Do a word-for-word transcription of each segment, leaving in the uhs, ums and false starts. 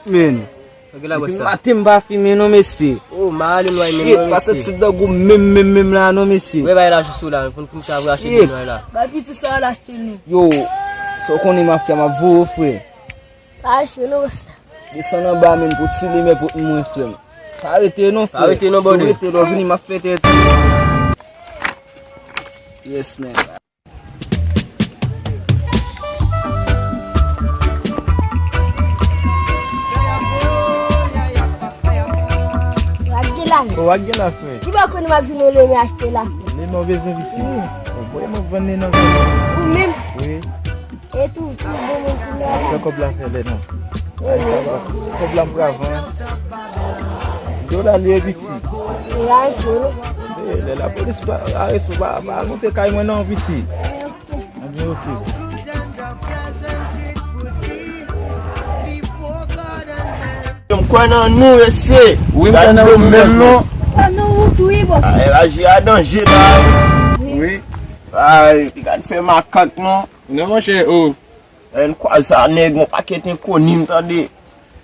Men. Sa gen la, bòs la? Maten m pa fimen non, mesye. Oh, m ale nwa menm non, mesye. Shit, pa santi dagou menm, menm, menm la non, mesye. Wè bay la jis ou la, pou n, pou n ka vre achte de nwa la. Bay piti sa al achte nou. Yo, sa w konnen mafya m ap voye w, frè. Pa achte non, bòs la. Desann anba, men, pou ti limè pou mwen, frè m. Pa rete non, frè. Pa rete non, brother. Si w rete, lè w vini, m ap fè tèt. Yes, man. Wap gen la. O, wap gen la, frè. Ki bò konnen m ap jwenn yon lemè achte la? Lemè w bezwen, piti? Wi. O, voye mwen vann li nan zòn nan. Ou menm? Wi. E tou, tou bon moun ki nan. Fè kòb la fè lè non. Ay, sa va. Kòb la m pran avan. Dola li ye, piti. E la, jwe. E, lè lapolis pa arete w, pa, pa monte kay mwen non, piti. Ebyen, oke. M kwè nan nou, mesye. Wi, m kwè nan nou menm, non. Kwè nan wout, wi, bòs. Ay, raje a danje la. Wi. Ay, li ka fè makak, non. Non, monchè, o. Lè n kwaze a nèg, yon pakèt enkoni, m tande,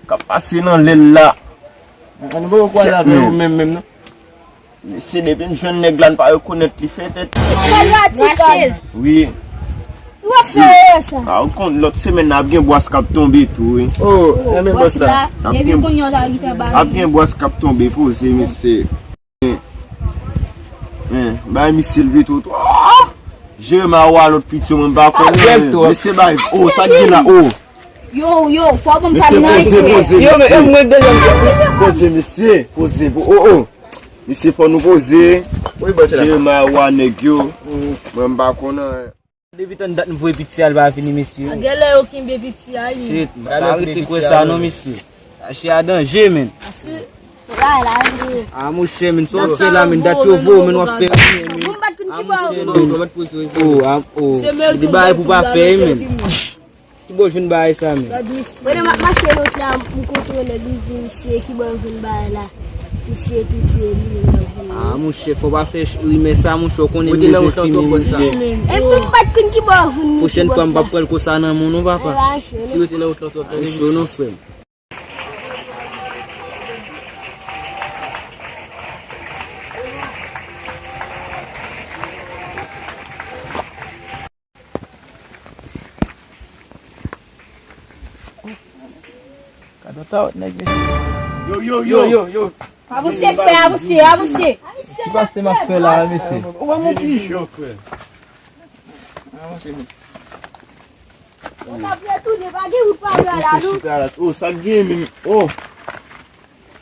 k ap pase nan lè l la. Nou poko kwaze avè yo menm, menm, non. Mesye, depi n jwenn nèg la, n pa rekonèt li, fè tèt. Rachel. Wi. Ou ap fè erè sa. A, ou konn, lòt semèn nan ap gen bwas k ap tonbe tou, wi. O, enben bòs la. Ap gen bwas k ap tonbe, poze, mesye. Men, bay misye leve twotwa. Jeremi a lòt piti mwen pa konnen. Mesye bay, o, sa k gen la, o. Yo, yo, fò ban m pale nan. Mesye, poze, poze, mesye. Poze, mesye, poze. O, o. Mesye, fò nou poze. Jeremi a nèg yo. Mwen m pa konnen. Depi tann dat m voye piti a, l pa vini, mesye. Genlè yo kenbe piti a, wi. Shit, m pa rete kwè sa non, mesye. Sa chè a danje, men. A, monchè, men, sa w ap fè la, men, dat yo voye w, men, w ap fè. A, monchè, non. O, a, o. Di bagay pou pa fè, men. Ki bò w jwenn bagay sa, men? Mwen, m ap mache lòt la, m kontre nèg, m di misye, ki bò w jwenn bagay la? Misye tou tiye li menm nan vini. A, monchè, fò w pa fè rimè sa, monchè, w konnen m bezwen fimen, monchè. Epi m pa t konn ki bò w jwenn li. Pwochèn fwa, m p ap pran l konsa nan men w non, papa. Si w rete nan wout lan twòp, tande. Cho non, frè m. Gad yon tawòt nèg, mesye. Yo, yo, yo. Yo, yo, yo. Avanse, frè, avanse, avanse. Ki pase m ap fè la, mesye? Ou wè mon pijon, frè. Avanse, men. Ou t ap retounen, pa gen wout pa pran la, non. Mesye, chita la. O, sa k gen menm? O.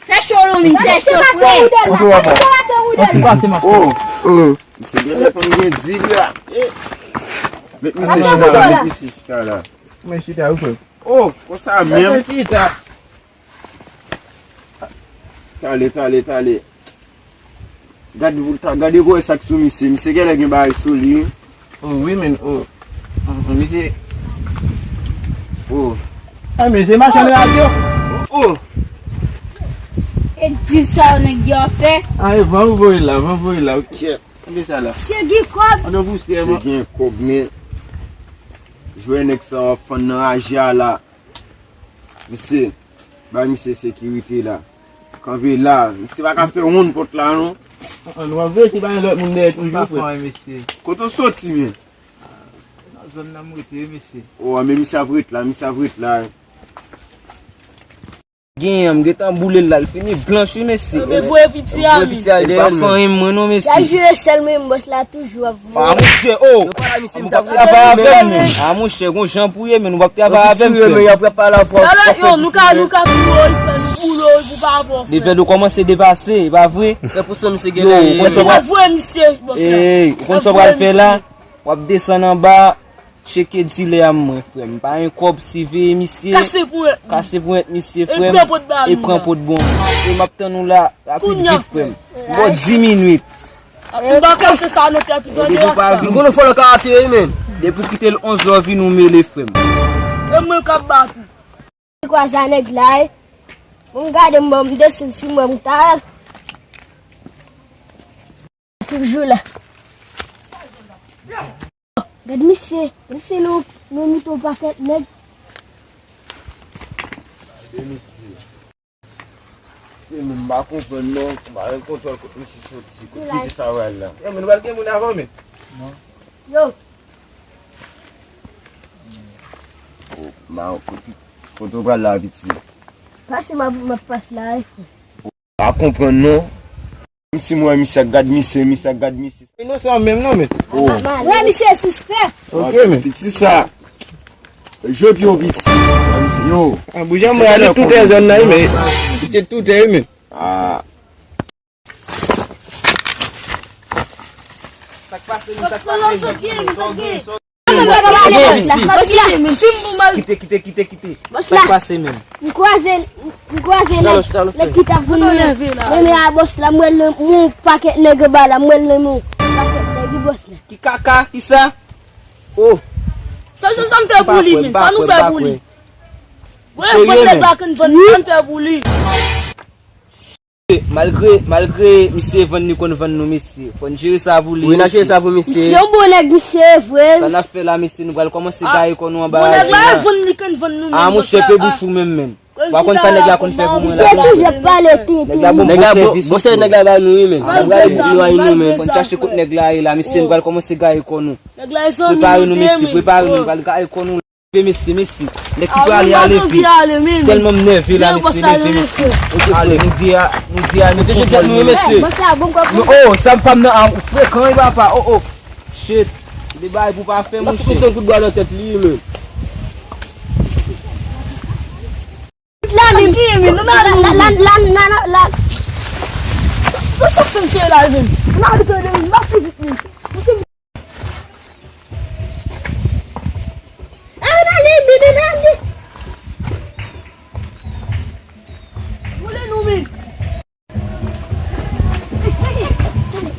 Fè cho non, men, fè cho, frè. Pase woudèl la. Pase woudèl la. O, o. Misye genlè konn gen dib la. E. Met misye chita la, met misye chita la. Men chita, wi, frè. O, konsa menm. Chita. Tale, tale, tale. Gade pou ta, gade voye sa k sou misye. Misye genlè gen bagay sou li, wi. O, wi, men, o. O, misye. O. A, men se machann radyo. O, o. E di sa yo nèg yo ap fè. A, e van voye la, van voye la. Kèt. Tande sa la. Se gen kòb. An nou pouse, se gen kòb, men. Jwè nèg sa w ap fann nan raje a la. Misye, bay misye sekirite la. Kanpe la. Misye pa ka fè wonn pòt la, non. An, nou ap veye si pa gen lòt moun dèyè toujou, frè. Kote w soti, men? Nan zòn nan m rete, mesye. O, men misye ap ret la, misye ap ret la. Genyen, m gentan boule l la, l fini blanch, wi, mesye. Ebyen, voye piti a, wi. Voye piti a, li pa fè anyen mwen, non, mesye. Y ap jere sèl, men bòs la toujou ap voye. A, monchè, o! Yo pa la, misye, misye ap travay avè m, men. A, monchè, gon jan pou ye, men nou p ap travay avè m, frè. Talè, yo, nou ka, nou ka touye w, frè, nou boule w pou pa avè w, frè. Levèl ou kòmanse depase, e pa vre? Sèt pou san misye genlè ye. Yo, w ap voye misye, bòs la. Ey, ou konn sa w pral fè la? W ap desann anba. Tcheke dilè a mwen, frè m. Pa gen kòb, siveye misye. Kase ponyèt. Kase ponyèt misye, frè m. E pran pot ba nou la. E pran pot bon. E m ap tann ou la, rapid vit, frè m. M ba w dis minit. Ou pa kache sa nan tèt ou, tande sa. M konnen fò lè ka ateri, men. Depi w kite l onz lè w vin ou mele, frè m. E mwen k ap bat ou. Kwa sa nèg la, e. Bon, gade m, bon, m desann si mwen, m ta. Toujou la. Gad misye, misye nou, nou mete yon pakèt nèg. Gade misye. Mwen pa konprann non, m pa gen kontwòl kot misye soti, kot kote sa pral la. E, men nou pral gen moun avan, men. Yo. Oh, ma, kote, kote w pral la, piti? Pase m ap, m ap pase la, wi, frè. Pa konprann non. Menm si mwen, misye ap gad misye, misye ap gad misye. Inosan menm non, men. Oh. Wè, misye sispèk. Ok, men. Piti sa. Jwe pye w, piti. Yo. Ah, boujè mwen ale toutè zòn nan, wi, men. Misye toutè, wi, men. Ah. Sa k pase, men, sa k pase, men? Kite, kite, kite, kite. Sa k pase menm? M kwaze, m kwaze nèg, nèg ki t ap vin mennen a bòs la, m wè l nan men yon pakèt nèg anba la, m wè l nan men yon pakèt nèg bòs la. Ki kaka, ki sa? Oh. Sa, sa, sa m fè pou li, men. Sa nou fè pou li. Wè, fò nèg la konn vann, sa n fè pou li. Malgre, malgre misye vann, li konn vann nou, mesye. Fò n jere sa pou li, mesye. Wi, n a jere sa pou misye. Misye yon bon nèg, misye, vre. Sa n ap fè la, mesye, nou pral kòmanse gaye kò nou anba. Bon, nèg la vann, li konn vann nou menm. Ah, monchè, pe bouch ou menm, menm. Pa konn sa nèg la konn fè pou mwen la. Misye toujou ap pale tenten. Nèg la bon, bon sèvis, bon sèvis nèg la ba nou, wi, menm. Nèg la bon, nou a nou, menm. Fò n chache kot nèg la ye la, mesye, nou pral kòmanse gaye kò nou. Prepare nou, mesye, prepare nou, nou pral gaye kò nou. Leve, mesye, mesye. Nèg ki prale a leve. Tèlman m nève la, mesye, leve, mesye. Ale, nou de a, nou de a, nou de a, nou konprann nou, mesye. Oh, sa m pa m nan, ah, ou frekan, wi, papa. Oh, oh. Shit. Li bay pou pa fè, monchè. Ou son kout bwa nan tèt li, men. La, men. La, la, la, la, la, la. Sa, sa fè m fè la, men. Nan ale tande, men. Mache vit, men. Monchè, Ay, dale, bebe, dale. Boule nou, men.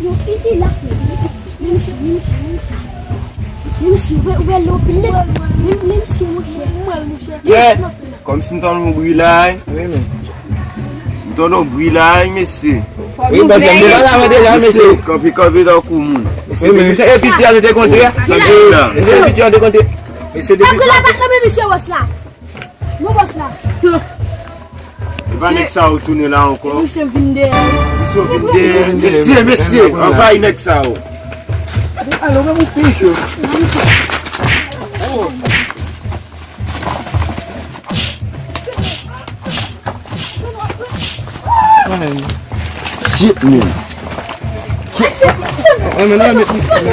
Yo, e, e, la, men misye, men misye, men misye. Men misye, wè, wè, lò, lè, men, men misye, monchè. Kòmsi m tande yon bri la, wi. Wi, men. M tande yon bri la, wi, mesye. Wi, bòs la, m te pale avè w deja, mesye. Kanpe, kanpe tankou moun. Wi, men, mesye, e piti a nou te kontre a? Mesye, e piti a nou te kontre. Mesye, depi. Tankou la pa kanpe, mesye, bòs la. Non, bòs la. E pa nèg sa yo tounen la ankò. Mesye vin dèyè. Mesye vin dèyè. Mesye, mesye, anvayi nèg sa yo. Alò, mwen, mwen, pije. Shit, man. Shit. An, men, nan, met misye la.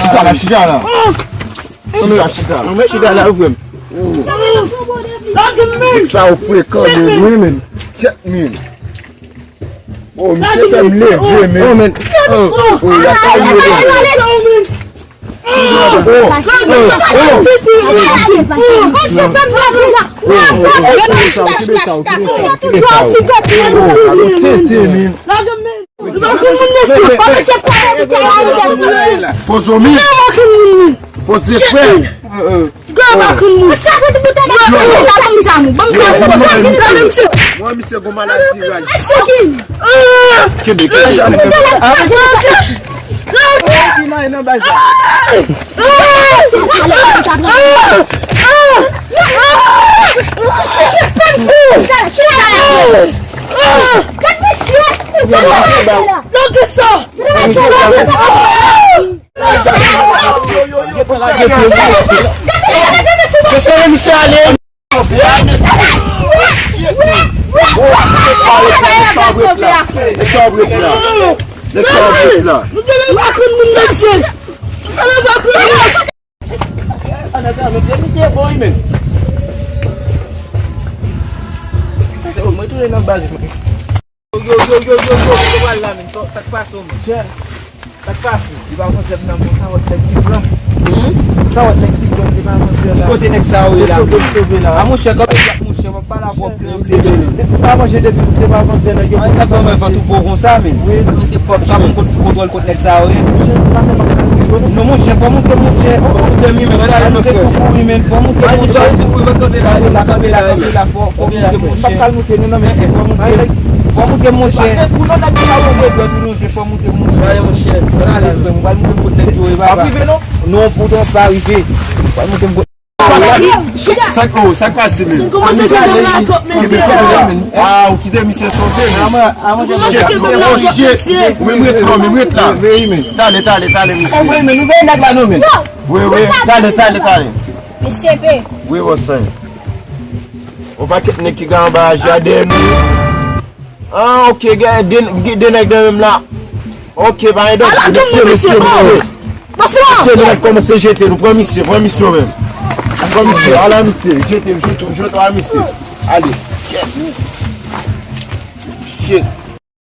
Chita la, chita la. Chita, chita. Ann met chita la, frè m. Nèg sa yo frekan de lwen, men. Check, men. Oh, misye fè m leve, men. Oh, men. Oh, oh, y ap ale, men. Oh, oh, oh. Lage men. Li pa konn moun mesye. Kòman se kwa de bouteille a, li gen moun mesye. Pozo mi. Li pa konn moun, men. Poze frè. Gwo pa konn moun. Sa kote bouteille la, sa moun, sa moun. Ban m sa, ban m sa, ban m sa, mesye. Mwen, misye gon maladi raj. Mesye ki? Kenbe, kenbe. Bouteille la, sa, sa. Ki nan, nan bal sa. Gad mesye. Gad mesye. Mesye, misye ale. Ann atann, mesye bon, wi, men. Se bon, mwen tounen nan baz, men. Yo, yo, yo, yo, yo, yo, kote w al la, men? Sa, sa k pase w, men? Sa k pase? Li pa avanse m nan, men. Sa wòt nèg ki blan. Hmm? Sa wòt nèg ki blan, li pa avanse la. Kote nèg sa yo ye la? Yo sove, sove la. A, monchè, kanpe dwat, monchè, m ap pale avè w klè. Depi w pa manje, depi w te pa avanse nan. Ay, sa fè mwen vant ou po konsa, men. Wi. Mwen se pòp, pa moun kot, kontwòl kot nèg sa yo ye. Monchè, pa fè m ap. Non, monchè, fò moute, monchè. Fò moute, mi, men, gade, misye sou kouri, men. Fò moute, monchè. Sou kouri, va kanpe la, la, kanpe la, kanpe la, fò, fò moute, monchè. M ap pral moute, non, non, men. Fò moute, fò moute, monchè. Pou non nèg sa yo. Se dwèt ou, non. Fò moute moun. Prale, monchè. Prale, frè m. Pral moute m kot nèg yo ye, papa. Ap rive, non? Non, poutan pa rive. Pral moute m kot Sa k, oh, sa k pase menm? Ah, ou kite misye sove, men. Shit, oh, shit. Wi, m ret la, men, m ret la. Tale, tale, tale, misye. Wi, wi, tale, tale, tale. Wi, Rosann. Yon pakèt nèg ki ka anba jaden nou. Ah, ok, gen de, gen de nèg nan menm la. Ok, pa gen danje. Mesye, mesye, mesye. Mesye, nou mèt kòmanse jete nou. Pran misye, pran misye ou menm. Pran misye, ala misye. Jete, jete, jete a misye. Ale. Shit.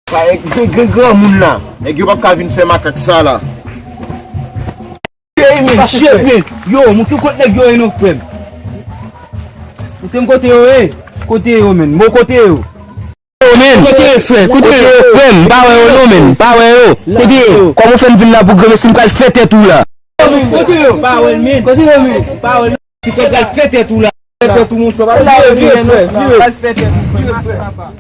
Pa gen, gen granmoun la. Nèg yo p ap ka vin fè makak sa la. Ey, men, shit, men. Yo, moute m kot nèg yo ye non, frè m. Moute m kote yo ye. Kote yo, men. Mo kote yo. Yo, men. Kote yo, frè? Kote yo, frè m? M pa wè yo non, men. M pa wè yo. Kote yo? Kòman w fè m vin la pou granmesi, m pral fè tèt ou la. Kote yo? Pa wè l, men. Kote yo, men? Pa wè l. Ti frè pral fè tèt ou la. Fè tèt ou, monchè. Pa vire, frè. Vire. Pral fè tèt ou, frè. Mache, papa.